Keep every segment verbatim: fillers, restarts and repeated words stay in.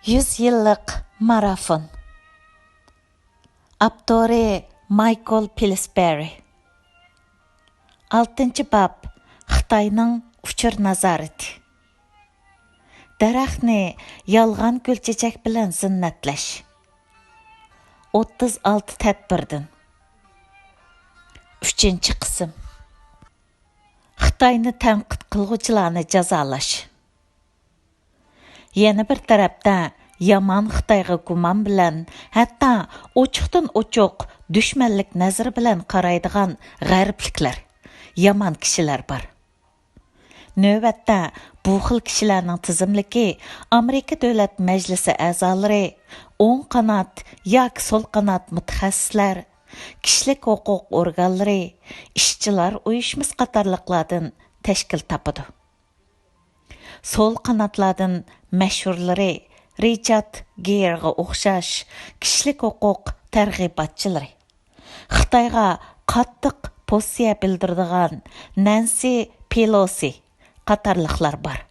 يۈز يىللىق مارافون. ئاپتورى مايكل پىلسبېرى. ئالتىنچى باب، خىتاينىڭ ئۇچۇر نازارىتى. دەرەخنى يالغان گۈل چېچەك بىلەن زىننەتلەش. ئوتتۇز ئالتە تەدبىردىن. ئۈچىنچى قىسىم. خىتاينى تەنقىد قىلغۇچىلارنى جازالاش. يەنە بىر تەرەپتە، يامان خىتايغا گۇمان بىلەن، ھەتتا ئوچۇقتىن ئوچۇق دۈشمەنلىك نەزىرى بىلەن قارايدىغان غەربلىكلەر، يامان كىشىلەر بار. نۆۋەتتە، بۇ خىل كىشىلەرنىڭ تىزىملىكى ئامېرىكا دۆلەت مەجلىسى ئەزالىرى، ئوڭ قانات ياكى سول قانات مۇتەخەسسىسلەر، كىشىلىك ھوقۇق ئورگانلىرى، ئىشچىلار ئۇيۇشمىسى قاتارلىقلاردىن تەشكىل تاپىدۇ. سول قاناتلاردىن مەشھۇرلىرى رىچارد گېرغا ئوخشاش كىشىلىك ھوقۇق تەرغىباتچىلىرى، خىتايغا قاتتىق پوزىتسىيە بىلدۈرىدىغان نەنسى پېلوسى قاتارلىقلار بار.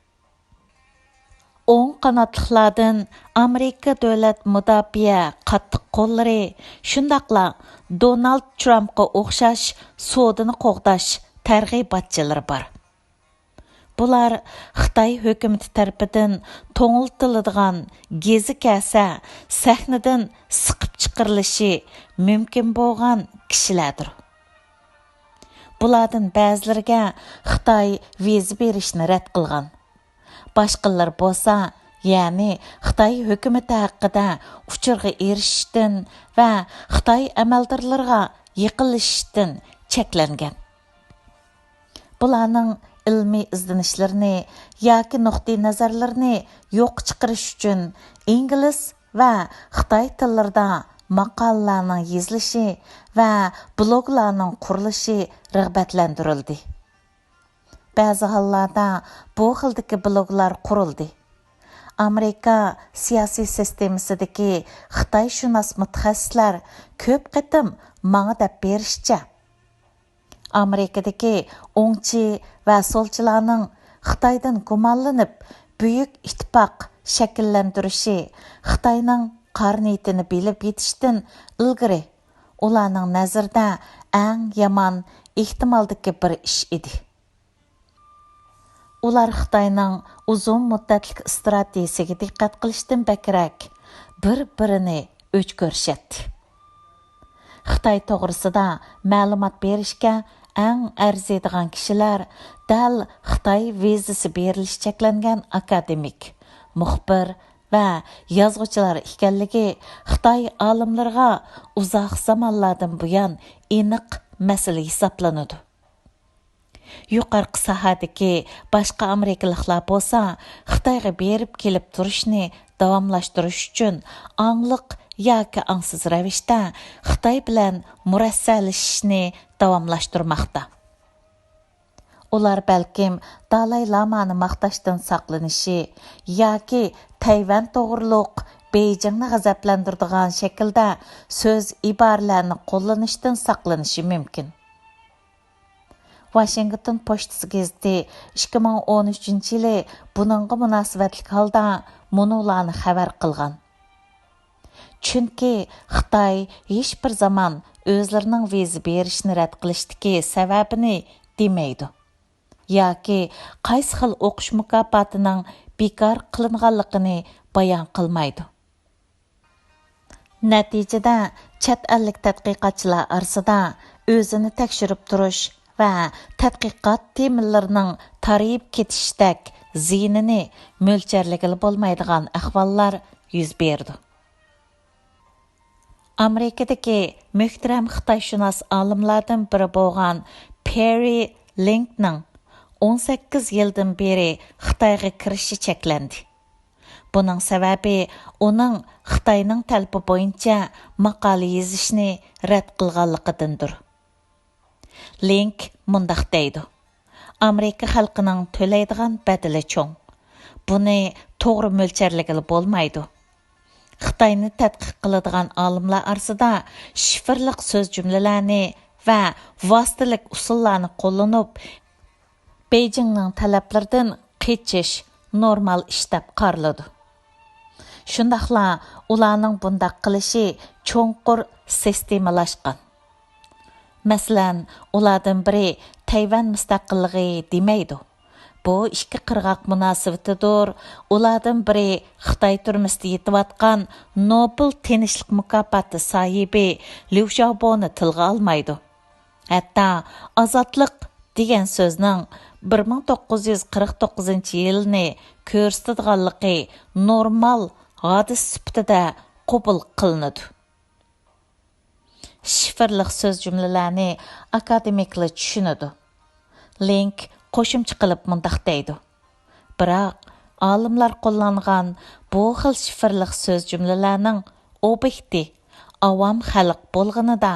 ئوڭ قاناتلىقلاردىن ئامېرىكا دۆلەت مۇداپىئە قاتتىق قوللىرى، شۇنداقلا دونالد ترامپقا ئوخشاش سودىنى قوغداش تەرغىباتچىلىرى بار. بۇلار خىتاي ھۆكۈمىتى تەرىپىدىن توڭلىتىلىدىغان گېزى كەلسە سەھنىدىن سىقىپ چىقىرىلىشى مۇمكىن بولغان كىشىلەردۇر. بۇلاردىن بەزىلىرىگە خىتاي ۋىزا بېرىشنى رەت قىلغان. باشقىلىرى بولسا، يەنى خىتاي ھۆكۈمىتى ھەققىدە ئۇچۇرغا ئېرىشىشتىن ۋە خىتاي ئەمەلدارلىرىغا يېقىنلىشىشتىن چەكلەنگەن. بۇلارنىڭ ئىلمىي ئىزدىنىشلىرىنى ياكى نۇقتىئىنەزەرلىرىنى يوققا چىقىرىش ئۈچۈن ئىنگلىز ۋە خىتاي تىللىرىدا ماقالىلەرنىڭ يېزىلىشى ۋە بلوگلارنىڭ قۇرۇلۇشى رىغبەتلەندۈرۈلدى. بەزى ھاللاردا بۇ خىلدىكى بلوگلار قۇرۇلدى. ئامېرىكا سىياسىي سىستېمىسىدىكى خىتايشۇناس مۇتەخەسسىسلەر كۆپ قېتىم ماڭا دەپ بېرىشىچە، ئامېرىكىدىكى ئوڭچى ۋە سولچىلارنىڭ خىتايدىن گۇمانلىنىپ، بۈيۈك ئىتتىپاق شەكىللەندۈرۈشى خىتاينىڭ قارا نىيىتىنى بىلىپ يېتىشتىن ئىلگىرى، ئۇلارنىڭ نەزىرىدە ئەڭ يامان ئېھتىمالدىكى بىر ئىش ئىدى. ئۇلار خىتاينىڭ ئۇزۇن مۇددەتلىك ئىستراتېگىيىسىگە دىققەت قىلىشتىن بەكرەك، بىر-بىرىنى ئۆچ كۆرۈشەتتى. خىتاي توغرىسىدا مەلۇمات بېرىشكە ئەڭ ئەرزىيدىغان كىشىلەر دەل خىتاي ۋىزىسى بېرىلىشى چەكلەنگەن ئاكادېمىك، مۇخبىر ۋە يازغۇچىلار ئىكەنلىكى خىتاي ئالىملىرىغا ئۇزاق زامانلاردىن بۇيان ئېنىق مەسىلە ھېسابلىنىدۇ. يۇقىرىقى ساھەدىكى باشقا ئامېرىكىلىقلار بولسا، خىتايغا بېرىپ كېلىپ تۇرۇشنى داۋاملاشتۇرۇش ئۈچۈن ئاڭلىق ياكى ئاڭسىز رەۋىشتە خىتاي بىلەن مۇرەسسەلىشىشنى داۋاملاشتۇرماقتا. ئۇلار بەلكىم دالاي لامانى ماختاشتىن ساقلىنىشى ياكى تەيۋەن توغرۇلۇق بېيجىڭنى غەزەپلەندۈرىدىغان شەكىلدە سۆز ئىبارىلەرنى قوللىنىشتىن ساقلىنىشى مۇمكىن. ۋاشىنگتون پوچتىسى گېزىتى ئىككى مىڭ ئون ئۈچىنچى يىلى بۇنىڭغا مۇناسىۋەتلىك ھالدا مۇنۇلارنى خەۋەر قىلغان. چۈنكى خىتاي ھېچبىر زامان ئۆزلىرىنىڭ ۋىزا بېرىشنى رەت قىلىشتىكى سەۋەبىنى دېمەيدۇ ياكى قايسى خىل ئوقۇش مۇكاپاتىنىڭ بىكار قىلىنغانلىقىنى بايان قىلمايدۇ. نەتىجىدە، چەت ئەللىك تەتقىقاتچىلار ئارىسىدا ئۆزىنى تەكشۈرۈپ تۇرۇش ۋە تەتقىقات تېمىلىرىنىڭ تارىيىپ كېتىشتەك زىيىنىنى مۆلچەرلىگىلى بولمايدىغان ئەھۋاللار يۈز بېرىدۇ. ئامېرىكىدىكى مۆھتەرەم خىتايشۇناس ئالىملاردىن بىرى بولغان پېررى لىنكنىڭ ئون سەككىز يىلدىن بېرى خىتايغا كىرىشى چەكلەندى. بۇنىڭ سەۋەبى ئۇنىڭ خىتاينىڭ تەلىپى بويىچە ماقالە يېزىشنى رەت قىلغانلىقىدىندۇر. لىنك مۇنداق دەيدۇ: «ئامېرىكا خەلقىنىڭ تۆلەيدىغان بەدىلى چوڭ. بۇنى توغرا مۆلچەرلىگىلى بولمايدۇ.» خىتاينى تەتقىق قىلىدىغان ئالىملار ئارىسىدا شىفىرلىق سۆز جۈملىلەرنى ۋە ۋاسىتىلىك ئۇسۇللارنى قوللىنىپ، بېيجىڭنىڭ تەلەپلىرىدىن قېچىش نورمال ئىش دەپ قارىلىدۇ. شۇنداقلا ئۇلارنىڭ بۇنداق قىلىشى چوڭقۇر سىستېمىلاشقان. مەسىلەن، ئۇلاردىن بىرى تەيۋەن مۇستەقىللىقى دېمەيدۇ. بۇ ئىككى قىرغاق مۇناسىۋىتىدۇر. ئۇلاردىن بىرى خىتاي تۈرمىسىدە يېتىۋاتقان نوبېل تىنچلىق مۇكاپاتى ساھىبى ليۇ شياۋبونى تىلغا ئالمايدۇ. ھەتتا ئازادلىق دېگەن سۆزنىڭ بىر مىڭ توققۇز يۈز قىرىق توققۇزىنچى يىلنى كۆرسىتىدىغانلىقى نورمال ھادىسە سۈپىتىدە قوبۇل قىلىنىدۇ. شىفىرلىق سۆز جۈملىلەرنى ئاكادېمىكلار چۈشىنىدۇ. لىنك قوشۇمچە قىلىپ مۇنداق دەيدۇ: بىراق، ئالىملار قوللانغان بۇ خىل شىفىرلىق سۆز جۈملىلەرنىڭ ئوبيېكتى ئاۋام خەلق بولغىنىدا،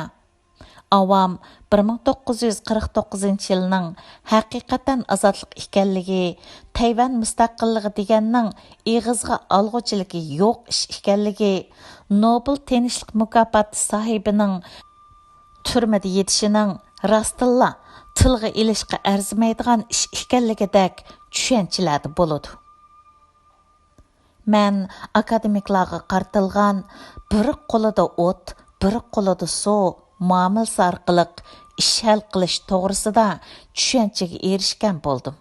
ئاۋام بىر مىڭ توققۇز يۈز قىرىق توققۇزىنچى يىلنىڭ ھەقىقەتەن ئازادلىق ئىكەنلىكى، تەيۋەن مۇستەقىللىقى دېگەننىڭ ئېغىزغا ئالغۇچىلىكى يوق ئىش ئىكەنلىكى، نوبېل تىنچلىق مۇكاپاتى ساھىبىنىڭ تۈرمىدە يېتىشىنىڭ راستتىنلا تىلغا ئېلىشقا ئەرزىمەيدىغان ئىش ئىكەنلىكىدەك چۈشەنچىلەردە بولىدۇ. مەن ئاكادېمىكلارغا قارىتىلغان «بىر قولىدا ئوت، بىر قولىدا سۇ» مۇئامىلىسى ئارقىلىق ئىش ھەل قىلىش توغرىسىدا چۈشەنچىگە ئېرىشكەن بولدۇم.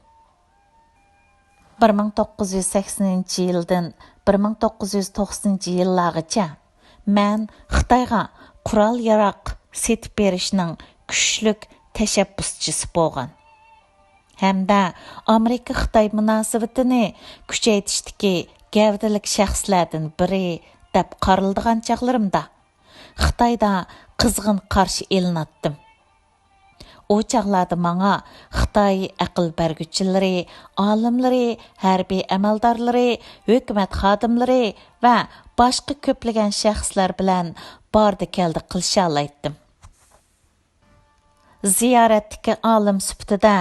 بىر مىڭ توققۇز يۈز سەكسىنىنچى يىلدىن بىر مىڭ توققۇز يۈز توقسىنىنچى يىللارغىچە مەن خىتايغا قورال-ياراغ سېتىپ بېرىشنىڭ كۈچلۈك تەشەببۇسچىسى بولغان ھەمدە ئامېرىكا-خىتاي مۇناسىۋىتىنى كۈچەيتىشتىكى گەۋدىلىك شەخسلەردىن بىرى دەپ قارىلىدىغان چاغلىرىمدا، خىتايدا قىزغىن قارشى ئېلىناتتىم. ئۇ چاغلاردا ماڭا خىتاي ئەقىل بەرگۈچىلىرى، ئالىملىرى، ھەربىي ئەمەلدارلىرى، ھۆكۈمەت خادىملىرى ۋە باشقا كۆپلىگەن شەخسلەر بىلەن باردى-كەلدى قىلىشالايتتىم. زىيارەتتىكى ئالىم سۈپىتىدە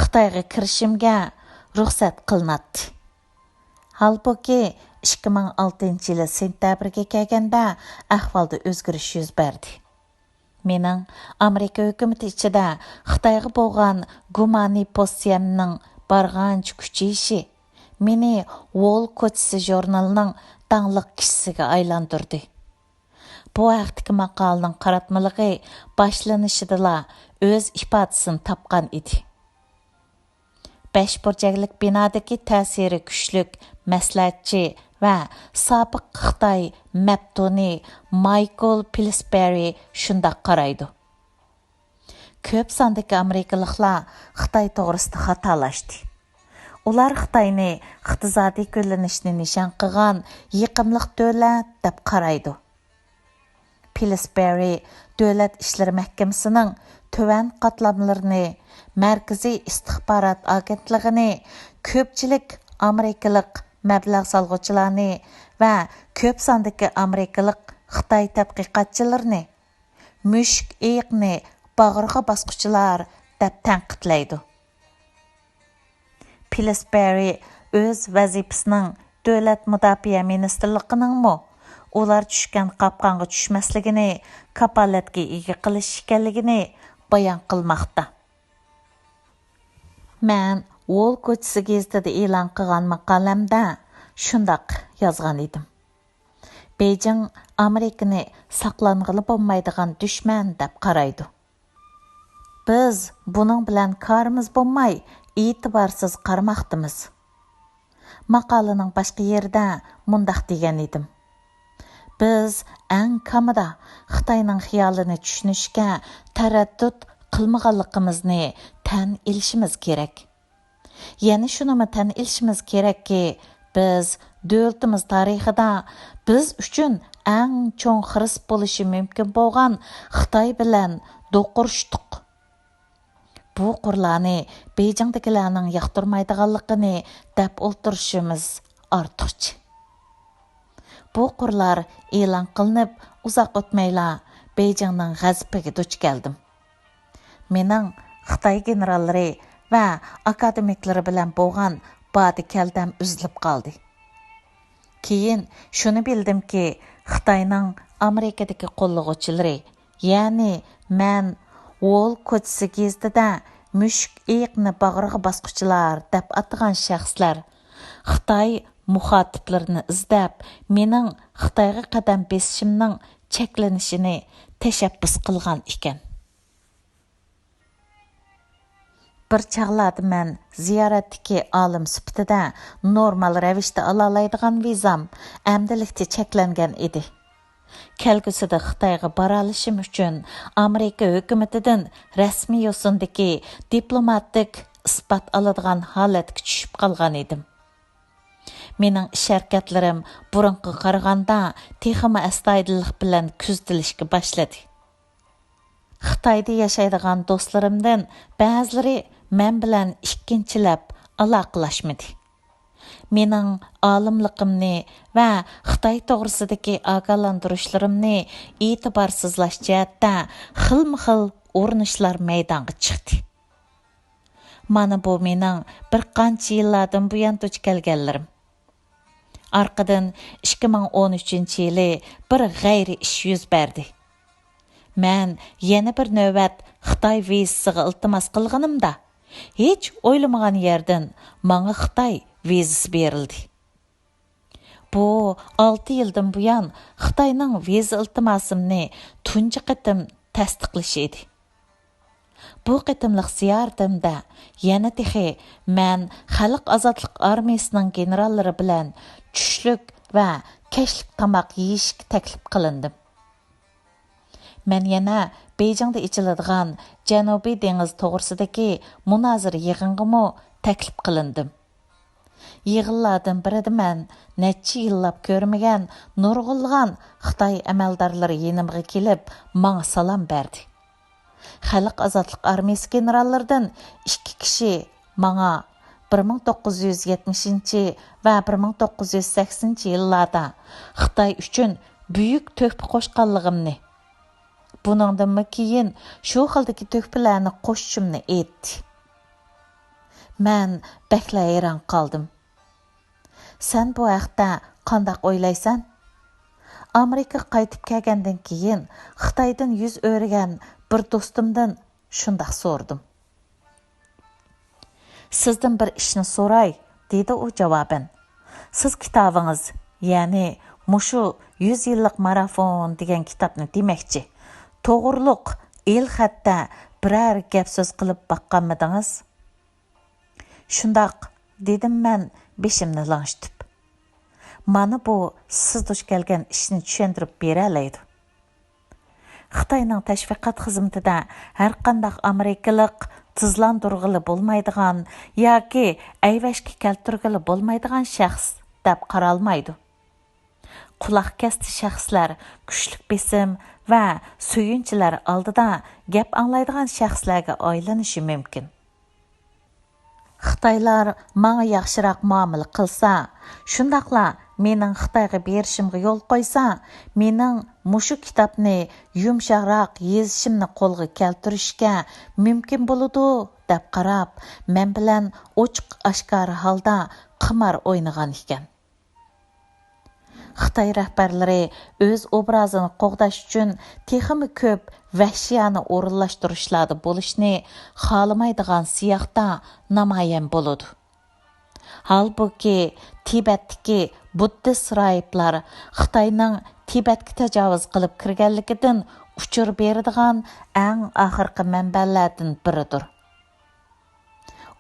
خىتايغا كىرىشىمگە رۇخسەت قىلىناتتى. ھالبۇكى، ئىككى مىڭ ئالتىنچى يىلى سېنتەبىرگە كەلگەندە ئەھۋالدا ئۆزگىرىش يۈز بەردى. مېنىڭ ئامېرىكا ھۆكۈمىتى ئىچىدە خىتايغا بولغان گۇمانىي پوزىتسىيەمنىڭ بارغانچە كۈچىيىشى مېنى ۋول كوچىسى ژۇرنىلىنىڭ داڭلىق كىشىسىگە ئايلاندۇردى. بۇ ھەقتىكى ماقالىنىڭ قاراتمىلىقى باشلىنىشىدىلا ئۆز ئىپادىسىنى تاپقان ئىدى. بەش بۇرجەكلىك بىنادىكى تەسىرى كۈچلۈك مەسلىھەتچى ۋە سابىق خىتاي مەپتۇنى مايكل پىلسبېرى شۇنداق قارايدۇ: كۆپ ساندىكى ئامېرىكىلىقلار خىتاي توغرىسىدا خاتالاشتى. ئۇلار خىتاينى ئىقتىسادىي گۈللىنىشنى نىشان قىلغان يېقىملىق دۆلەت دەپ قارايدۇ. پىلسبېرى دۆلەت ئىشلىرى مەھكىمىسىنىڭ تۆۋەن قاتلاملىرىنى، مەركىزىي ئىستىخبارات ئاگېنتلىقىنى، كۆپچىلىك ئامېرىكىلىق مەبلەغ سالغۇچىلارنى ۋە كۆپ ساندىكى ئامېرىكىلىق خىتاي تەتقىقاتچىلىرىنى مۈشۈك ئېيىقنى باغرىغا باسقۇچىلار دەپ تەنقىدلەيدۇ. پىلسبېرى ئۆز ۋەزىپىسىنىڭ دۆلەت مۇداپىئە مىنىستىرلىقىنىڭمۇ ئۇلار چۈشكەن قاپقانغا چۈشمەسلىكىنى، كاپالەتكە ئىگە قىلىش ئىكەنلىكىنى بايان قىلماقتا. مەن ۋول كوچىسى گېزىتىدە ئېلان قىلغان ماقالەمدە شۇنداق يازغان ئىدىم: بېيجىڭ ئامېرىكىنى ساقلانغىلى بولمايدىغان دۈشمەن دەپ قارايدۇ. بىز بۇنىڭ بىلەن كارىمىز بولماي، ئېتىبارسىز قارىماقتىمىز. ماقالىنىڭ باشقا يېرىدە مۇنداق دېگەن ئىدىم: بىز ئەڭ كامىدا خىتاينىڭ خىيالىنى چۈشىنىشكە تەرەددۇت قىلمىغانلىقىمىزنى تەن ئېلىشىمىز كېرەك. يەنە شۇنىمۇ تەن ئېلىشىمىز كېرەككى، بىز دۆلىتىمىز تارىخىدا بىز ئۈچۈن ئەڭ چوڭ خىرىس بولۇشى مۇمكىن بولغان خىتاي بىلەن دوقۇرۇشتۇق. بۇ قۇرلارنى بېيجىڭدىكىلەرنىڭ ياقتۇرمايدىغانلىقىنى دەپ ئولتۇرۇشىمىز ئارتۇقچە. بۇ قۇرلار ئېلان قىلىنىپ ئۇزاق ئۆتمەيلا بېيجىڭنىڭ غەزىپىگە دۇچ كەلدىم. مېنىڭ خىتاي گېنېراللىرى ۋە ئاكادېمىكلىرى بىلەن بولغان بادى كەلدەم ئۈزۈلۈپ قالدى. كېيىن شۇنى بىلدىمكى، خىتاينىڭ ئامېرىكىدىكى قوللىغۇچىلىرى، يەنى مەن ۋول كوچىسى گېزىتىدە مۈشۈك ئېيىقنى باغرىغا باسقۇچىلار دەپ ئاتىغان شەخسلەر خىتاي مۇخاتىپلىرىنى ئىزدەپ، مېنىڭ خىتايغا قەدەم بېسىشىمنىڭ چەكلىنىشىنى تەشەببۇس قىلغان ئىكەن. بىر چاغلاردا مەن زىيارەتتىكى ئالىم سۈپىتىدە نورمال رەۋىشتە ئالالايدىغان ۋىزام ئەمدىلىكتە چەكلەنگەن ئىدى. كەلگۈسىدە خىتايغا بارالىشىم ئۈچۈن ئامېرىكا ھۆكۈمىتىدىن رەسمىي يوسۇندىكى دىپلوماتىك ئىسپات ئالىدىغان ھالەتكە چۈشۈپ قالغان ئىدىم. مېنىڭ ئىش-ھەرىكەتلىرىم بۇرۇنقىغا قارىغاندا تېخىمۇ ئەستايىدىللىق بىلەن كۆزىتىلىشكە باشلىدى. خىتايدا ياشايدىغان دوستلىرىمدىن بەزىلىرى مەن بىلەن ئىككىنچىلەپ ئالاقىلاشمىدى. مېنىڭ ئالىملىقىمنى ۋە خىتاي توغرىسىدىكى ئاگاھلاندۇرۇشلىرىمنى ئېتىبارسىزلاش جەھەتتە خىلمۇ خىل ئۇرۇنۇشلار مەيدانغا چىقتى. مانا بۇ مېنىڭ بىر قانچە يىللاردىن بۇيان دۇچ كەلگەنلىرىم. ئارقىدىن ئىككى مىڭ ئون ئۈچىنچى يىلى بىر غەيرىي ئىش يۈز بەردى. مەن يەنە بىر نۆۋەت خىتاي ۋىزىسىغا ئىلتىماس قىلغىنىمدا، ھېچ ئويلىمىغان يەردىن ماڭا خىتاي ۋىزىسى بېرىلدى. بۇ ئالتە يىلدىن بۇيان خىتاينىڭ ۋىزا ئىلتىماسىمنى تۇنجى قېتىم تەستىقلىشى ئىدى. بۇ قېتىملىق زىيارىتىمدە يەنە تېخى مەن خەلق ئازادلىق ئارمىيىسىنىڭ گېنېراللىرى بىلەن چۈشلۈك ۋە كەچلىك تاماق يېيىشكە تەكلىپ قىلىندىم. مەن يەنە بېيجىڭدا ئېچىلىدىغان جەنۇبىي دېڭىز توغرىسىدىكى مۇنازىرە يىغىنغىمۇ تەكلىپ قىلىندىم. يىغىنلاردىن بىرىدە مەن نەچچە يىللاپ كۆرمىگەن نۇرغۇنلىغان خىتاي ئەمەلدارلىرى يېنىمغا كېلىپ، ماڭا سالام بەردى. خەلق ئازادلىق ئارمىيىسى گېنېراللىرىدىن ئىككى كىشى ماڭا بىر مىڭ توققۇز يۈز يەتمىشىنچى ۋە بىر مىڭ توققۇز يۈز سەكسىنىنچى يىللاردا خىتاي ئۈچۈن بۈيۈك تۆھپە قوشقانلىقىمنى، بۇنىڭدىنمۇ كېيىن شۇ خىلدىكى تۆھپىلەرنى قوشۇشۇمنى ئېيتتى. مەن بەكلا ھەيران قالدىم. سەن بۇ ھەقتە قانداق ئويلايسەن؟ ئامېرىكىغا قايتىپ كەلگەندىن كېيىن خىتايدىن يۈز ئۆرۈگەن بىر دوستۇمدىن شۇنداق سورىدىم. سىزدىن بىر ئىشنى سوراي، دېدى ئۇ جاۋابەن. سىز كىتابىڭىز، يەنى مۇشۇ يۈز يىللىق مارافون دېگەن كىتابنى دېمەكچى، توغرۇلۇق ئېلخەتتە بىرەر گەپ سۆز قىلىپ باققانمىدىڭىز؟ شۇنداق، دېدىم مەن بېشىمنى لىڭشىتىپ. مانا بۇ سىز دۇچ كەلگەن ئىشنى چۈشەندۈرۈپ بېرەلەيدۇ. خىتاينىڭ تەشۋىقات خىزمىتىدە ھەرقانداق ئامېرىكىلىق تىزلاندۇرغىلى بولمايدىغان ياكى ئەيۋەشكە كەلتۈرگىلى بولمايدىغان شەخس دەپ قارالمايدۇ. قۇلاق كەستى شەخسلەر كۈچلۈك بېسىم ۋە سۆيۈنچىلەر ئالدىدا گەپ ئاڭلايدىغان شەخسلەرگە ئايلىنىشى مۇمكىن. خىتايلار ماڭا ياخشىراق مۇئامىلە قىلسا، شۇنداقلا مېنىڭ خىتايغا بېرىشىمغا يول قويسا، مېنىڭ مۇشۇ كىتابنى يۇمشاقراق يېزىشىمنى قولغا كەلتۈرۈشكە مۇمكىن بولىدۇ، دەپ قاراپ، مەن بىلەن ئوچۇق ئاشكارا ھالدا قىمار ئوينىغان ئىكەن. خىتاي رەھبەرلىرى ئۆز ئوبرازىنى قوغداش ئۈچۈن تېخىمۇ كۆپ ۋەھشىيانە ئورۇنلاشتۇرۇشلاردا بولۇشنى خالىمايدىغان سىياقتا نامايان بولىدۇ. ھالبۇكى، تىبەتتىكى بۇددىست راھىبلار خىتاينىڭ تىبەتكە تاجاۋۇز قىلىپ كىرگەنلىكىدىن ئۇچۇر بېرىدىغان ئەڭ ئاخىرقى مەنبەلەردىن بىرىدۇر.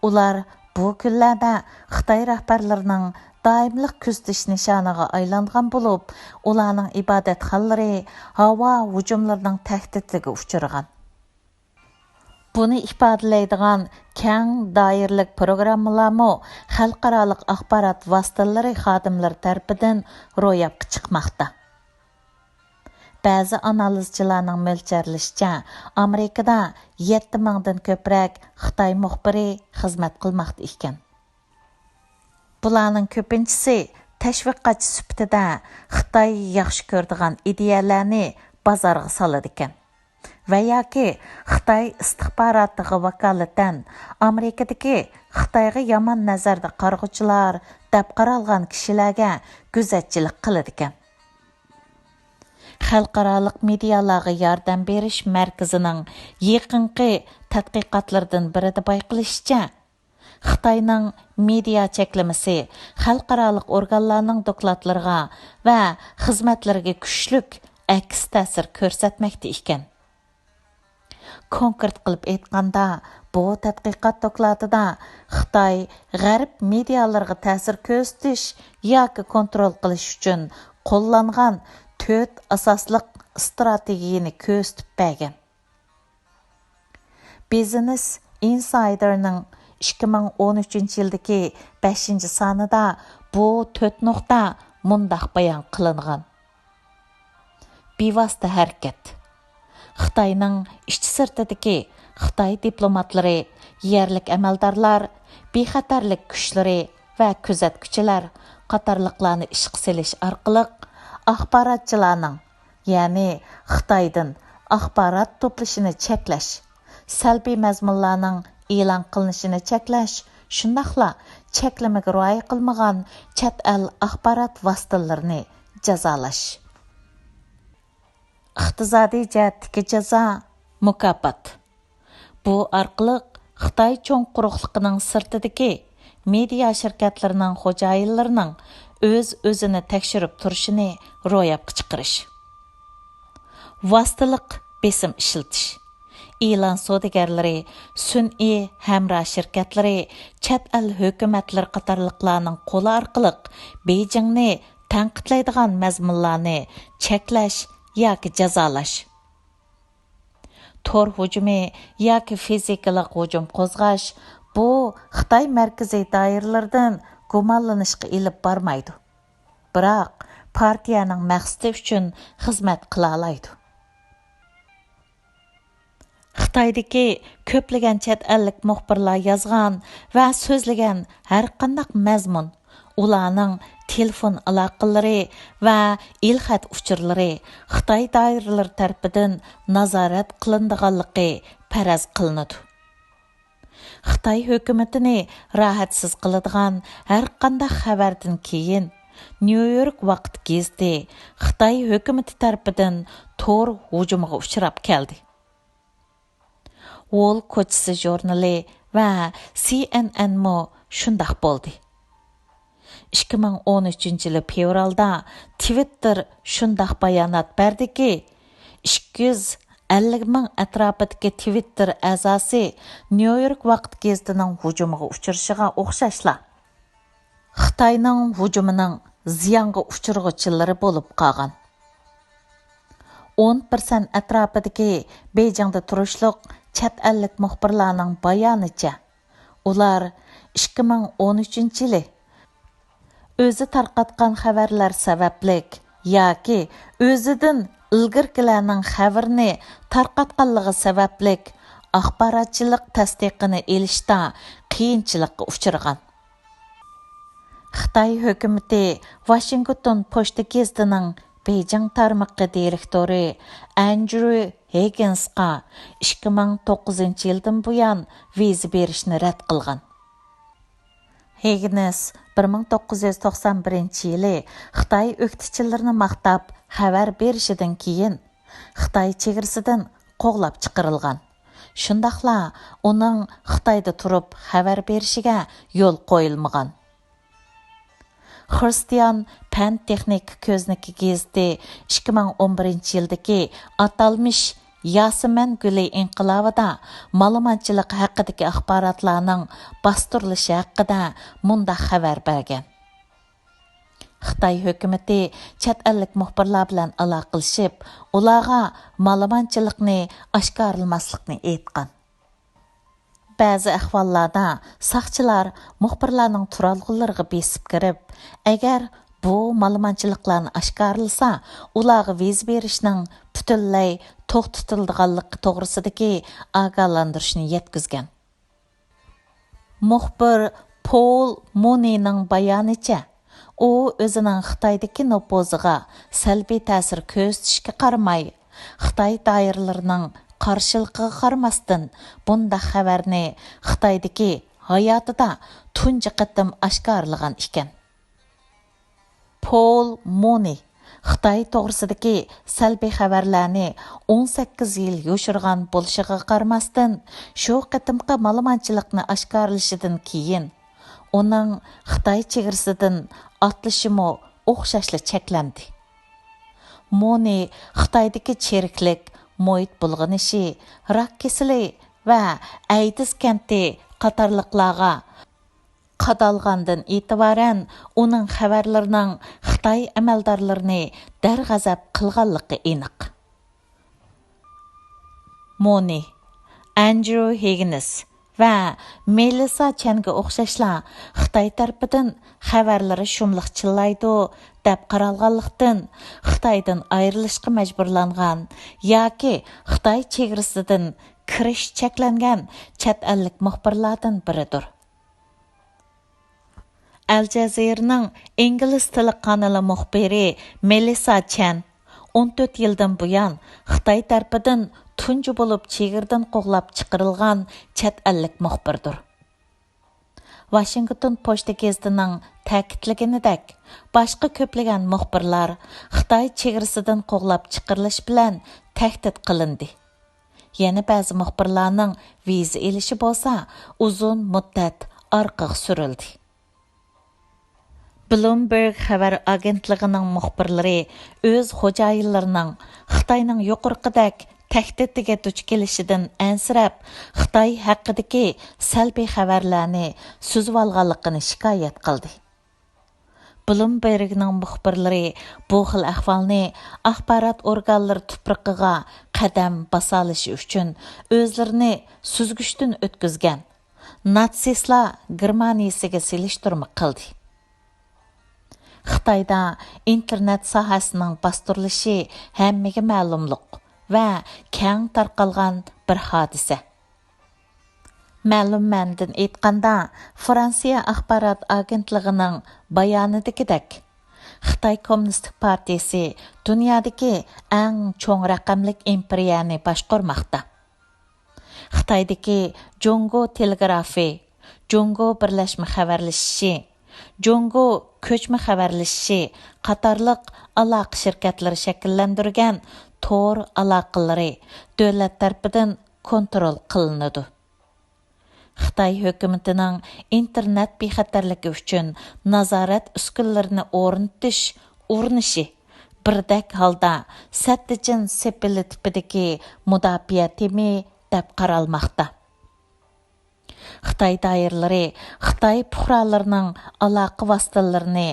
ئۇلار بۇ كۈنلەردە خىتاي رەھبەرلىرىنىڭ دائىملىق كۆزىتىش نىشانىغا ئايلانغان بولۇپ، ئۇلارنىڭ ئىبادەتخانىلىرى ھاۋا ھۇجۇملىرىنىڭ تەھدىتىگە ئۇچرىغان. بۇنى ئىپادىلەيدىغان كەڭ دائىرىلىك پروگراممىلارمۇ خەلقئارالىق ئاخبارات ۋاسىتىلىرى خادىملىرى تەرىپىدىن روياپقا چىقماقتا. بەزى ئانالىزچىلارنىڭ مۆلچەرلىشىچە، ئامېرىكىدا يەتتە مىڭدىن كۆپرەك خىتاي مۇخبىرى خىزمەت قىلماقتا ئىكەن. بۇلارنىڭ كۆپىنچىسى تەشۋىقاتچى سۈپىتىدە خىتاي ياخشى كۆرىدىغان ئىدىيەلەرنى بازارغا سالىدىكەن ۋە ياكى خىتاي ئىستىخباراتىغا ۋاكالىتەن ئامېرىكىدىكى خىتايغا يامان نەزەردە قارىغۇچىلار دەپ قارالغان كىشىلەرگە گۆزەتچىلىك قىلىدىكەن. خەلقئارالىق مېدىيالارغا ياردەم بېرىش مەركىزىنىڭ يېقىنقى تەتقىقاتلىرىدىن بىرىدە بايقىلىشىچە، خىتاينىڭ مېدىيا چەكلىمىسى خەلقئارالىق ئورگانلارنىڭ دوكلاتلىرىغا ۋە خىزمەتلىرىگە كۈچلۈك ئەكس تەسىر كۆرسەتمەكتە ئىكەن. كونكرېت قىلىپ ئېيتقاندا، بۇ تەتقىقات دوكلاتىدا خىتاي غەرب مېدىيالىرىغا تەسىر كۆرسىتىش ياكى كونترول قىلىش ئۈچۈن قوللانغان تۆت ئاساسلىق ئىستراتېگىيەنى كۆرسىتىپ بەرگەن. بىزنېس ئىنسايدېرنىڭ ئىككى مىڭ ئون ئۈچىنچى يىلدىكى بەشىنچى سانىدا بۇ تۆت نۇقتا مۇنداق بايان قىلىنغان: بىۋاسىتە ھەرىكەت. خىتاينىڭ ئىچى سىرتىدىكى خىتاي دىپلوماتلىرى، يەرلىك ئەمەلدارلار، بىخەتەرلىك كۈچلىرى ۋە كۆزەتكۈچىلەر قاتارلىقلارنى ئىشقا سېلىش ئارقىلىق ئاخباراتچىلارنىڭ، يەنى خىتايدىن ئاخبارات توپلىشىنى چەكلەش، سەلبىي مەزمۇنلارنىڭ ئېلان قىلىنىشىنى چەكلەش، شۇنداقلا چەكلىمىگە رىئايە قىلمىغان چەت ئەل ئاخبارات ۋاسىتىلىرىنى جازالاش. ئىقتىسادىي جەھەتتىكى جازا، مۇكاپات. بۇ ئارقىلىق خىتاي چوڭ قۇرۇقلۇقىنىڭ سىرتىدىكى مېدىيا شىركەتلىرىنىڭ خوجايىنلىرىنىڭ ئۆز-ئۆزىنى تەكشۈرۈپ تۇرۇشىنى روياپقا چىقىرىش. ۋاسىتىلىق بېسىم ئىشلىتىش. ئېلان سودىگەرلىرى، سۈنئىي ھەمراھ شىركەتلىرى، چەت ئەل ھۆكۈمەتلىرى قاتارلىقلارنىڭ قولى ئارقىلىق بېيجىڭنى تەنقىدلەيدىغان مەزمۇنلارنى چەكلەش ياكى جازالاش. تور ھۇجۇمى ياكى فىزىكىلىق ھۇجۇم قوزغاش، بۇ خىتاي مەركىزىي دائىرىلىرىدىن گۇمانلىنىشقا ئېلىپ بارمايدۇ. بىراق، پارتىيەنىڭ مەقسىتى ئۈچۈن خىزمەت قىلالايدۇ. خىتايدىكى كۆپلىگەن چەت ئەللىك مۇخبىرلار يازغان ۋە سۆزلىگەن ھەرقانداق مەزمۇن، ئۇلارنىڭ تېلېفون ئالاقىلىرى ۋە ئېلخەت ئۇچۇرلىرى خىتاي دائىرىلىرى تەرىپىدىن نازارەت قىلىنىدىغانلىقى پەرەز قىلىنىدۇ. خىتاي ھۆكۈمىتىنى راھەتسىز قىلىدىغان ھەرقانداق خەۋەردىن كېيىن، نيۇ يورك ۋاقىت گېزىتى خىتاي ھۆكۈمىتى تەرىپىدىن تور ھۇجۇمىغا ئۇچراپ كەلدى. ۋول كوچىسى ژۇرنىلى ۋە سى ئېن ئېنمۇ شۇنداق بولدى. ئىككى مىڭ ئون ئۈچىنچى يىلى فېۋرالدا تىۋىتتېر شۇنداق بايانات بەردىكى، ئىككى يۈز ئەللىك مىڭ ئەتراپىدىكى تىۋىتتېر ئەزاسى نيۇ يورك ۋاقىت گېزىتىنىڭ ھۇجۇمىغا ئۇچرىشىغا ئوخشاشلا، خىتاينىڭ ھۇجۇمىنىڭ زىيانغا ئۇچرىغۇچىلىرى بولۇپ قالغان. ئون پىرسەنت ئەتراپىدىكى بېيجىڭدا تۇرۇشلۇق چەت ئەللىك مۇخبىرلارنىڭ بايانىچە، ئۇلار ئىككى مىڭ ئون ئۈچىنچى يىلى ئۆزى تارقاتقان خەۋەرلەر سەۋەبلىك ياكى ئۆزىدىن ئىلگىرىكىلەرنىڭ خەۋىرىنى تارقاتقانلىقى سەۋەبلىك ئاخباراتچىلىق تەستىقىنى ئېلىشتا قىيىنچىلىققا ئۇچرىغان. خىتاي ھۆكۈمىتى ۋاشىنگتون پوچتا گېزىتىنىڭ بېيجىڭ تارمىقى دىرېكتورى ئەندريۇ ھېگگىنسقا ئىككى مىڭ توققۇزىنچى يىلدىن بۇيان ۋىزا بېرىشنى رەت قىلغان. ھېگگىنس بىر مىڭ توققۇز يۈز توقسان بىرىنچى يىلى خىتاي ئۆكتىچىلىرىنى ماختاپ خەۋەر بېرىشىدىن كېيىن، خىتاي چېگرىسىدىن قوغلاپ چىقىرىلغان. شۇنداقلا ئۇنىڭ خىتايدا تۇرۇپ خەۋەر بېرىشىگە يول قويۇلمىغان. خرىستىيان پەن تېخنىكا كۆزنىكى گېزىتى ئىككى مىڭ ئون بىرىنچى يىلدىكى ئاتالمىش ياسىمەن گۈلى ئىنقىلابىدا مالىمانچىلىق ھەققىدىكى ئاخباراتلارنىڭ باستۇرۇلۇشى ھەققىدە مۇنداق خەۋەر بەرگەن: خىتاي ھۆكۈمىتى چەت ئەللىك مۇخبىرلار بىلەن ئالاقىلىشىپ، ئۇلارغا مالىمانچىلىقنى ئاشكارىلىماسلىقنى ئېيتقان. بەزى ئەھۋاللاردا ساقچىلار مۇخبىرلارنىڭ تۇرالغۇلىرىغا بېسىپ كىرىپ، ئەگەر بۇ مالىمانچىلىقلارنى ئاشكارىلىسا، ئۇلارغا ۋىزا بېرىشنىڭ پۈتۈنلەي توختىتىلىدىغانلىقى توغرىسىدىكى ئاگاھلاندۇرۇشنى يەتكۈزگەن. مۇخبىر پول مۇنىنىڭ بايانىچە، ئۇ ئۆزىنىڭ خىتايدىكى نوپۇزىغا سەلبىي تەسىر كۆرسىتىشىگە قارىماي، خىتاي دائىرىلىرىنىڭ قارشىلىقىغا قارىماستىن، بۇنداق خەۋەرنى خىتايدىكى ھاياتىدا تۇنجى قېتىم ئاشكارىلىغان ئىكەن. پول مۇنى خىتاي توغرىسىدىكى سەلبىي خەۋەرلەرنى ئون سەككىز يىل يوشۇرغان بولۇشىغا قارىماستىن، شۇ قېتىمقى مالىمانچىلىقنى ئاشكارىلىشىدىن كېيىن، ئۇنىڭ خىتاي چېگرىسىدىن ئاتلىشىمۇ ئوخشاشلا چەكلەندى. مۇنى خىتايدىكى چىرىكلىك، مۇھىت بۇلغىنىشى، راك كېسىلى ۋە ئەيدىز كەنتى قاتارلىقلارغا قادالغاندىن ئېتىبارەن، ئۇنىڭ خەۋەرلىرىنىڭ خىتاي ئەمەلدارلىرىنى دەرغەزەپ قىلغانلىقى ئېنىق. مونى، ئەندريۇ ھىگگىنس ۋە مېلىسسا چەنگە ئوخشاشلا خىتاي تەرىپىدىن خەۋەرلىرى شۇملۇق چىللايدۇ دەپ قارالغانلىقتىن، خىتايدىن ئايرىلىشقا مەجبۇرلانغان ياكى خىتاي چېگرىسىدىن كىرىش چەكلەنگەن چەت ئەللىك مۇخبىرلاردىن بىرىدۇر. ئەل جەزىرىنىڭ ئىنگلىز تىلى قانىلى مۇخبىرى مېلىسا چەن ئون تۆت يىلدىن بۇيان خىتاي تەرىپىدىن تۇنجى بولۇپ چېگرىدىن قوغلاپ چىقىرىلغان چەت ئەللىك مۇخبىردۇر. ۋاشىنگتون پوچتا گېزىتىنىڭ تەكىتلىگىنىدەك، باشقا كۆپلىگەن مۇخبىرلار خىتاي چېگرىسىدىن قوغلاپ چىقىرىلىش بىلەن تەھدىت قىلىندى. يەنە بەزى مۇخبىرلارنىڭ ۋىزا ئېلىشى بولسا ئۇزۇن مۇددەت ئارقىغا سۈرۈلدى. بلومبېرگ خەۋەر ئاگېنتلىقىنىڭ مۇخبىرلىرى ئۆز خوجايىنلىرىنىڭ خىتاينىڭ يۇقىرىقىدەك تەھدىتىگە دۇچ كېلىشىدىن ئەنسىرەپ، خىتاي ھەققىدىكى سەلبىي خەۋەرلەرنى سۈزۈۋالغانلىقىنى شىكايەت قىلدى. بلومبېرگنىڭ مۇخبىرلىرى بۇ خىل ئەھۋالنى ئاخبارات ئورگانلىرى تۇپرىقىغا قەدەم باسالىشى ئۈچۈن ئۆزلىرىنى سۈزگۈچتىن ئۆتكۈزگەن ناتسىستلار گېرمانىيىسىگە سېلىشتۇرما قىلدى. خىتايدا ئىنتېرنېت ساھەسىنىڭ باستۇرۇلۇشى ھەممىگە مەلۇملۇق ۋە كەڭ تارقالغان بىر ھادىسە. مەلۇم مەنىدىن ئېيتقاندا، فرانسىيە ئاخبارات ئاگېنتلىقىنىڭ بايانىدىكىدەك، خىتاي كوممۇنىستىك پارتىيىسى دۇنيادىكى ئەڭ چوڭ رەقەملىك ئىمپېرىيەنى باشقۇرماقتا. خىتايدىكى جۇڭگو تېلېگرافى، جۇڭگو بىرلەشمە خەۋەرلىشىشى، جۇڭگو كۆچمە خەۋەرلىشىشى قاتارلىق ئالاقە شىركەتلىرى شەكىللەندۈرگەن تور ئالاقىلىرى دۆلەت تەرىپىدىن كونترول قىلىنىدۇ. خىتاي ھۆكۈمىتىنىڭ ئىنتېرنېت بىخەتەرلىكى ئۈچۈن نازارەت ئۈسكۈنىلىرىنى ئورنىتىش ئۇرۇنۇشى بىردەك ھالدا سەددىچىن سېپىلى تىپىدىكى مۇداپىئە تېمى دەپ قارالماقتا. خىتاي دائىرىلىرى خىتاي پۇقرالىرىنىڭ ئالاقە ۋاسىتىلىرىنى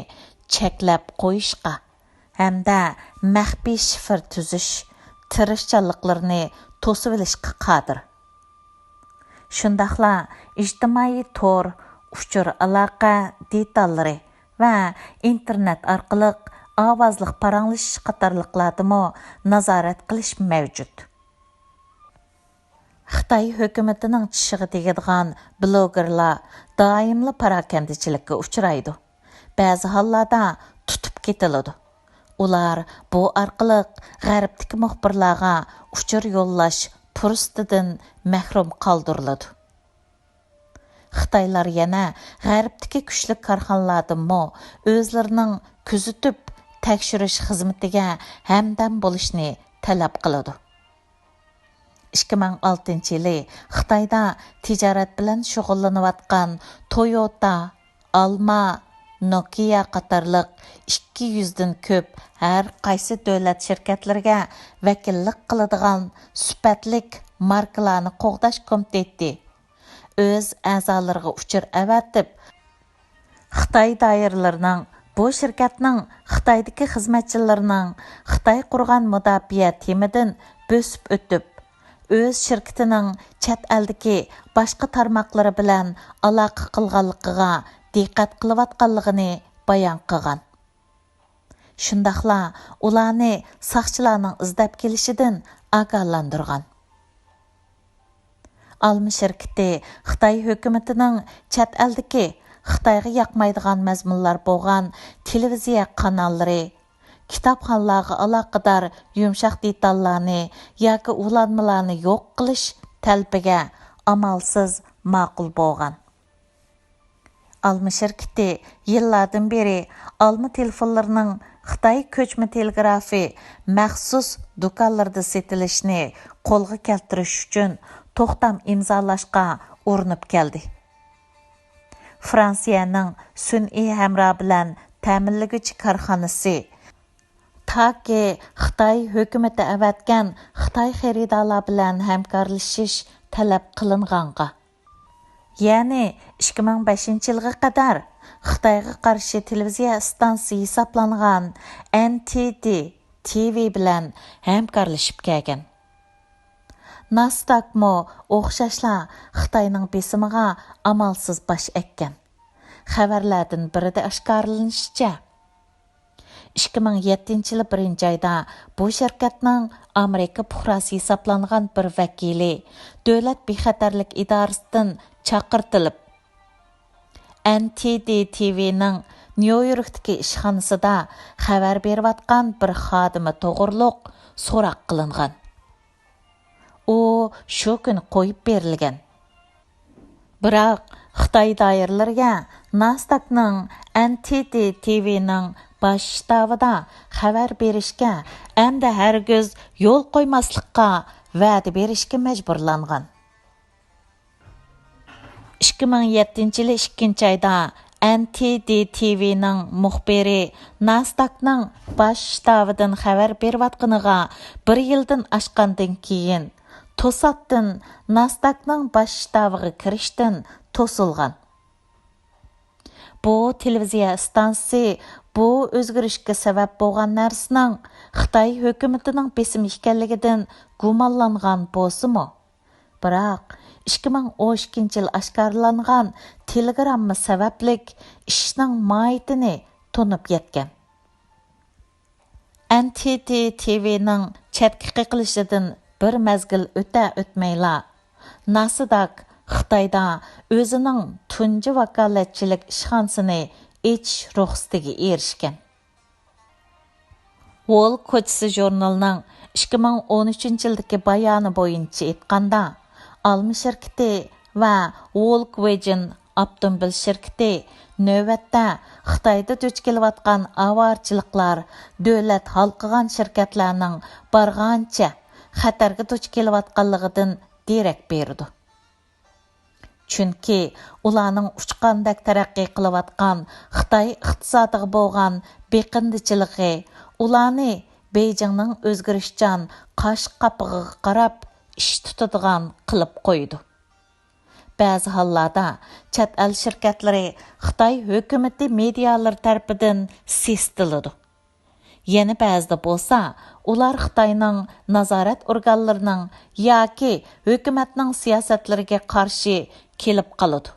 چەكلەپ قويۇشقا ھەمدە مەخپىي شىفىر تۈزۈش تىرىشچانلىقلىرىنى توسۇۋېلىشقا قادىر. شۇنداقلا ئىجتىمائىي تور، ئۇچۇر ئالاقە دېتاللىرى ۋە ئىنتېرنېت ئارقىلىق ئاۋازلىق پاراڭلىشىش قاتارلىقلاردىمۇ نازارەت قىلىش مەۋجۇت. خىتاي ھۆكۈمىتىنىڭ چىشىغا تېگىدىغان بلوگېرلار دائىملا پاراكەندىچىلىككە ئۇچرايدۇ. بەزى ھاللاردا تۇتۇپ كېتىلىدۇ. ئۇلار بۇ ئارقىلىق غەربتىكى مۇخبىرلارغا ئۇچۇر يوللاش پۇرسىتىدىن مەھرۇم قالدۇرۇلىدۇ. خىتايلار يەنە غەربتىكى كۈچلۈك كارخانىلاردىنمۇ ئۆزلىرىنىڭ كۆزىتىپ تەكشۈرۈش خىزمىتىگە ھەمدەم بولۇشنى تەلەپ قىلىدۇ. ئىككى مىڭ ئالتىنچى يىلى خىتايدا تىجارەت بىلەن شۇغۇللىنىۋاتقان تويوتا، ئالما، نوكىيا قاتارلىق ئىككى يۈزدىن كۆپ ھەر قايسى دۆلەت شىركەتلىرىگە ۋەكىللىك قىلىدىغان سۈپەتلىك ماركىلارنى قوغداش كومىتېتى ئۆز ئەزالىرىغا ئۇچۇر ئەۋەتىپ، خىتاي دائىرىلىرىنىڭ بۇ شىركەتنىڭ خىتايدىكى خىزمەتچىلىرىنىڭ خىتاي قۇرغان مۇداپىئە تېمىدىن بۆسۈپ ئۆتۈپ، ئۆز شىركىتىنىڭ چەت ئەلدىكى باشقا تارماقلىرى بىلەن ئالاقە قىلغانلىقىغا دىققەت قىلىۋاتقانلىقىنى بايان قىلغان. شۇنداقلا ئۇلارنى ساقچىلارنىڭ ئىزدەپ كېلىشىدىن ئاگاھلاندۇرغان. ئالما شىركىتى خىتاي ھۆكۈمىتىنىڭ چەت ئەلدىكى خىتايغا ياقمايدىغان مەزمۇنلار بولغان تېلېۋىزىيە قاناللىرى، كىتابخانىلارغا ئالاقىدار يۇمشاق دېتاللارنى ياكى ئۇلانمىلارنى يوق قىلىش تەلىپىگە ئامالسىز ماقۇل بولغان. ئالما شىركىتى يىللاردىن بېرى ئالما تېلېفونلىرىنىڭ خىتاي كۆچمە تېلېگرافى مەخسۇس دۇكانلىرىدا سېتىلىشنى قولغا كەلتۈرۈش ئۈچۈن توختام ئىمزالاشقا ئۇرۇنۇپ كەلدى. فرانسىيەنىڭ سۈنئىي ھەمراھ بىلەن تەمىنلىگۈچى كارخانىسى تاكى خىتاي ھۆكۈمىتى ئەۋەتكەن خىتاي خېرىدارلار بىلەن ھەمكارلىشىش تەلەپ قىلىنغانغا، يەنى ئىككى مىڭ بەشىنچى يىلغا قەدەر خىتايغا قارشى تېلېۋىزىيە ئىستانسىسى ھېسابلانغان ئەن تى دى تى ۋى بىلەن ھەمكارلىشىپ كەلگەن. ناسداكمۇ ئوخشاشلا خىتاينىڭ بېسىمىغا ئامالسىز باش ئەگكەن. خەۋەرلەردىن بىرىدە ئاشكارىلىنىشىچە، ئىككى مىڭ يەتتىنچى يىلى بىرىنچى ئايدا بۇ شىركەتنىڭ ئامېرىكا پۇقراسى ھېسابلانغان بىر ۋەكىلى دۆلەت بىخەتەرلىك ئىدارىسىدىن چاقىرتىلىپ، ئەن تى دى تى ۋىنىڭ نيۇ يوركتىكى ئىشخانىسىدا خەۋەر بېرىۋاتقان بىر خادىمى توغرۇلۇق سوراق قىلىنغان. ئۇ شۇ كۈنى قويۇپ بېرىلگەن. بىراق خىتاي دائىرىلىرىگە ناسداكنىڭ ئەن تى دى تى ۋىنىڭ باش شتابىدا خەۋەر بېرىشكە ھەمدە ھەرگىز يول قويماسلىققا ۋەدە بېرىشكە مەجبۇرلانغان. ئىككى مىڭ يەتتىنچى يىلى ئىككىنچى ئايدا ئەن تى دى تى ۋىنىڭ مۇخبىرى ناسداكنىڭ باش شتابىدىن خەۋەر بېرىۋاتقىنىغا بىر يىلدىن ئاشقاندىن كېيىن، توساتتىن ناسداكنىڭ باش شتابىغا كىرىشتىن توسۇلغان. بۇ تېلېۋىزىيە ئىستانسىسى بۇ ئۆزگىرىشكە سەۋەب بولغان نەرسىنىڭ خىتاي ھۆكۈمىتىنىڭ بېسىمى ئىكەنلىكىدىن گۇمانلانغان بولسىمۇ، بىراق ئىككى مىڭ ئون ئىككىنچى يىل ئاشكارىلانغان تېلېگرامما سەۋەبلىك ئىشنىڭ ماھىيىتىنى تونۇپ يەتكەن. ئەن تى دى تى ۋىنىڭ چەتكە قېقىلىشىدىن بىر مەزگىل ئۆتە ئۆتمەيلا، ناسداك خىتايدا ئۆزىنىڭ تۇنجى ۋاكالەتچىلىك ئىشخانىسىنى ئېچىش رۇخسىتىگە ئېرىشكەن. ۋول كوچىسى ژۇرنىلىنىڭ ئىككى مىڭ ئون ئۈچىنچى يىلدىكى بايانى بويىچە ئېيتقاندا، ئالما شىركىتى ۋە ۋولكسۋېگېن ئاپتوموبىل شىركىتى نۆۋەتتە خىتايدا دۇچ كېلىۋاتقان ئاۋارىچىلىقلار دۆلەت ھالقىغان شىركەتلەرنىڭ بارغانچە خەتەرگە دۇچ كېلىۋاتقانلىقىدىن دېرەك بېرىدۇ. چۈنكى ئۇلارنىڭ ئۇچقاندەك تەرەققىي قىلىۋاتقان خىتاي ئىقتىسادىغا بولغان بېقىندىچىلىقى ئۇلارنى بېيجىڭنىڭ ئۆزگىرىشچان قاش قاپىقىغا قاراپ ئىش تۇتىدىغان قىلىپ قويىدۇ. بەزى ھاللاردا چەت ئەل شىركەتلىرى خىتاي ھۆكۈمىتى مېدىيالىرى تەرىپىدىن سېسىتىلىدۇ. يەنە بەزىدە بولسا، ئۇلار خىتاينىڭ نازارەت ئورگانلىرىنىڭ ياكى ھۆكۈمەتنىڭ سىياسەتلىرىگە قارشى كېلىپ قالىدۇ.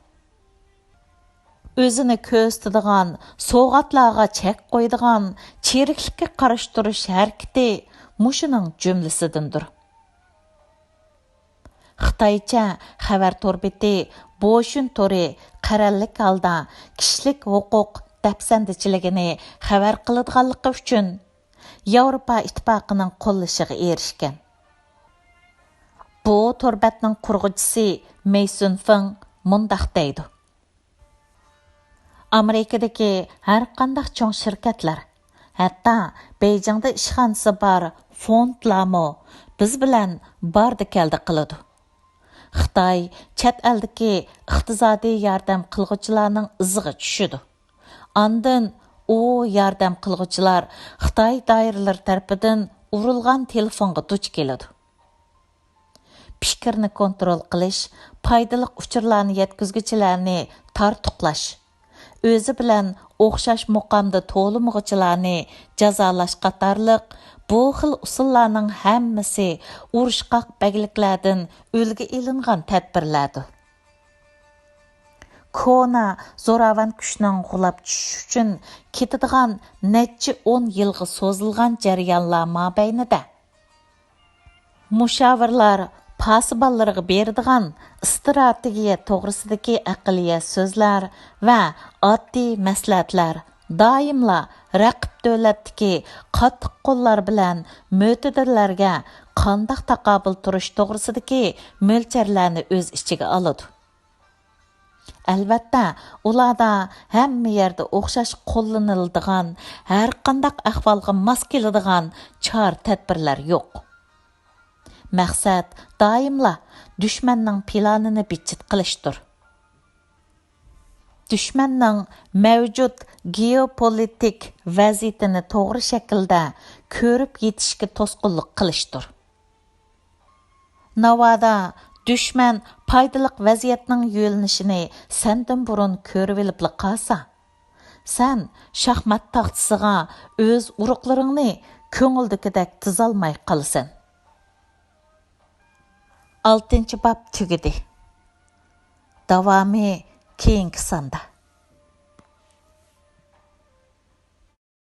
ئۆزىنى كۆرسىتىدىغان، سوۋغاتلارغا چەك قويىدىغان، چىرىكلىككە قارشى تۇرۇش ھەرىكىتى مۇشۇنىڭ جۈملىسىدىندۇر. خىتايچە خەۋەر تور بېتى بوشۈن تورى قەرەللىك ھالدا كىشىلىك ھوقۇق دەپسەندىچىلىكىنى خەۋەر قىلىدىغانلىقى ئۈچۈن ياۋروپا ئىتتىپاقىنىڭ قوللىشىغا ئېرىشكەن. بۇ تور بەتنىڭ قۇرغۇچىسى مېيسون فېڭ مۇنداق دەيدۇ: ئامېرىكىدىكى ھەر قانداق چوڭ شىركەتلەر، ھەتتا بېيجىڭدا ئىشخانىسى بار فوندلارمۇ بىز بىلەن باردا كەلدى قىلىدۇ. خىتاي چەت ئەلدىكى ئىقتىسادىي ياردەم قىلغۇچىلارنىڭ ئىزىغا چۈشىدۇ. ئاندىن ئۇ ياردەم قىلغۇچىلار خىتاي دائىرىلىرى تەرىپىدىن ئۇرۇلغان تېلېفونغا دۇچ كېلىدۇ. پىكىرنى كونترول قىلىش، پايدىلىق ئۇچۇرلارنى يەتكۈزگۈچىلەرنى تارتۇقلاش، ئۆزى بىلەن ئوخشاش مۇقامدا توۋلىمىغۇچىلارنى جازالاش قاتارلىق بۇ خىل ئۇسۇللارنىڭ ھەممىسى ئۇرۇشقاق بەگلىكلەردىن ئۈلگە ئېلىنغان تەدبىرلەردۇر. كونا زوراۋان كۈچنىڭ غۇلاپ چۈشۈشى ئۈچۈن كېتىدىغان نەچچە ئون يىلغا سوزۇلغان جەريانلار مابەينىدە، مۇشاۋىرلار پاسىبانلىرىغا بېرىدىغان ئىستراتېگىيە توغرىسىدىكى ئەقلىيە سۆزلەر ۋە ئاددىي مەسلىھەتلەر دائىملا رەقىب دۆلەتتىكى قاتتىق قوللار بىلەن مۆتىدىرلەرگە قانداق تاقابىل تۇرۇش توغرىسىدىكى مۆلچەرلەرنى ئۆز ئىچىگە ئالىدۇ. ئەلۋەتتە، ئۇلاردا ھەممە يەردە ئوخشاش قوللىنىلىدىغان، ھەرقانداق ئەھۋالغا ماس كېلىدىغان چارە-تەدبىرلەر يوق. مەقسەت دائىملا دۈشمەننىڭ پىلانىنى بىتچىت قىلىشتۇر. دۈشمەننىڭ مەۋجۇت گېئوپولىتىك ۋەزىيىتىنى توغرا شەكىلدە كۆرۈپ يېتىشكە توسقۇنلۇق قىلىشتۇر. ناۋادا دۈشمەن پايدىلىق ۋەزىيەتنىڭ يۆنىلىشىنى سەندىن بۇرۇن كۆرۈۋېلىپلا قالسا، سەن شاھمات تاختىسىغا ئۆز ئۇرۇقلىرىڭنى كۆڭۈلدىكىدەك تىزالماي قالىسەن. ئالتىنچى باب تۈگىدى. داۋامى كېيىنكى ساندا.